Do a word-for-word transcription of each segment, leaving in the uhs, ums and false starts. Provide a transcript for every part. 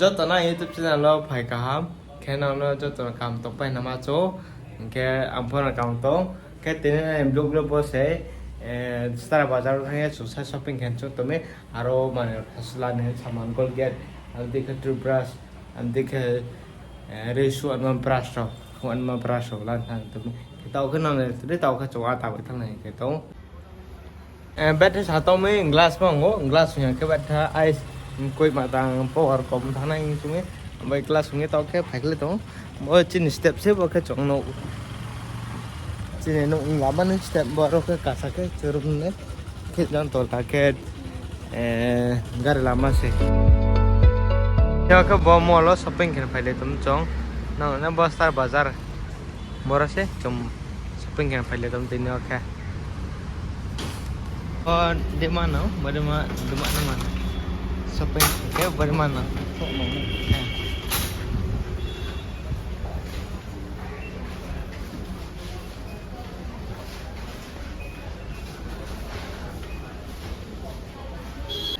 Joto no YouTube channel wo phai kaham. Khe nang no joto no kaham tongpai nama chu. Hing khe ang pho no kaham tong. Khe tini ni vlog le bo se, Star Bazar wo thanng ye chung sa shopping khe chung tong mi. Aro mane phasla ni saman Colgate, abo dei khe toothbrush, abo dei khe, ri su anma brush rao, anma brush rao la thanng tong mi. Khe taoh khe nang le, taoh khe chung ata bai thanng nai khe tong. Betha sa tong mi glass pho ong ou, glass ong ya khe betha ice, koima tang power kom thanng nai hing chung mi. Bai glass ong ye taoh khe phaikhlai tong. Bo chini step se bo khe chung nouh. Chini nouh ni lama ni step bo aro khe kasa khe churum nai. Khe jang tola khe, gari lama se. Yo khe bo mall wo shopping khe phailai tong chung. Nang na bo Star Bazar. Boro se chung shopping khe phailai tong tini yo khe. O dima no, bodima, dima no mano. Shopping khe bodima no.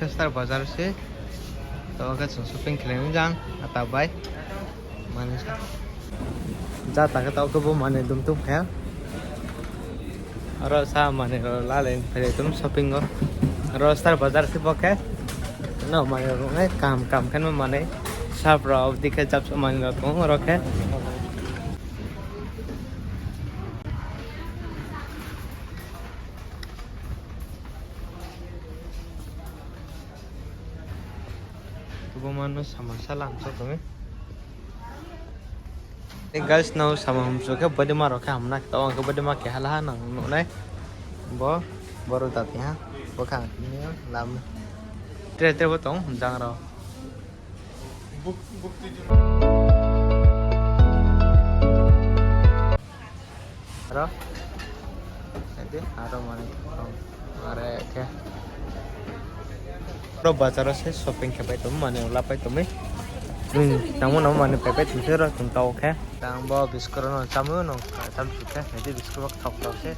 Star Bazar se. Taoh khe chung shopping khe jang, ata bai. Mane sa. Jata khe taoh khe bo mane dum tum khe. Aro sa mane ro la le phai tong shopping o. Aro Star Bazar se bo khe. No mane ro nai kaham kaham khe no mane. Sap rao dei khe japsa mane rao tong aro khe. Tubo mano saman sala hamsa tong mi. Guys, nao saman hamsa khe bodima rao khe hamna khe tong khe bodima keha la ha nang nuh nai. Bo, boro jati ha. Bo kha ang tini lam. Tre tre bo tong jang rao. Aro, aro mane, are khe. Ro bazar wo se shopping khe pai tong, mane lapai tong mi. Tangmo no mane paipai tong se ro chung tao khe. Tang bo biscuit no chámo no cham si khe, nai di biscuit bo kthok kthok se.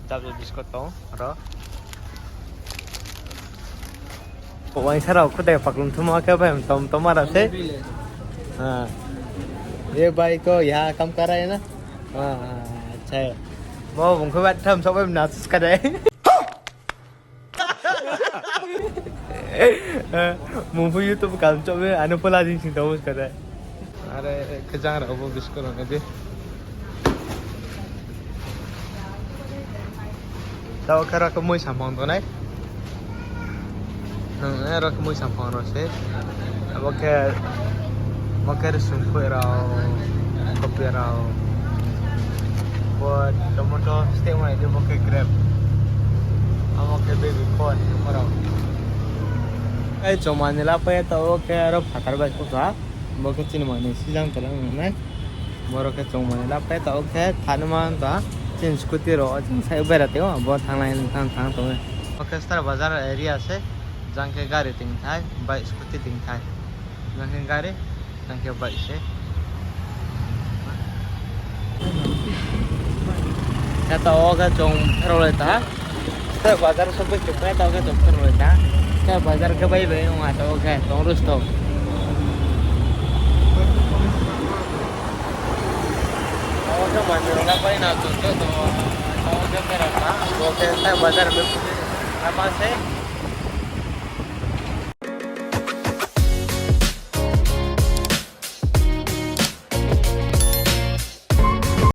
Jab jab biscuit tong ro. Waisa rao khutai paklung thuma khe bai tom tom ara se. ये भाई को यहाँ काम कर रहा है ना? अच्छा है। Bo bung khe bai tham sok bai na sus ka dei. Mung phu YouTube kam chom ye, ano pho lajing sing tong mus ka dei. Are khe jang rao bo biscuit rao nai di. Tao khe aro khe mui samphang tongnai. Aro khe mui samphang rao se. Abo khe, bo khe risung phui rao, kopi rao. Bo tomato stem nai di, bo khe grape. Abo khe baby corn, abo rao. Ai chomani lapai tao khe aro phathar bai khusa. Bo khe chini mani sijang tong nai. Boro khe chongmani lapai tao khe thanma ta chini scooty rao chini sai bera tong, bo thanglai thanng thanng tong. Bo khe Star Bazar area se, jang khe gari tingthai, bike scooty tingthai. Jang khe gari, jang khe bike se. Khe tao khe chung pherao lai ta. Star Bazar shopping khe pai tao khe chung pherao lai ta. Star Bazar khe bai bai ong ha tao khe chung rus tong. Tao khe manoi rao la pai na chung khe tao khe pherao ta. Bo khe Star Bazar bai phu ni lama se.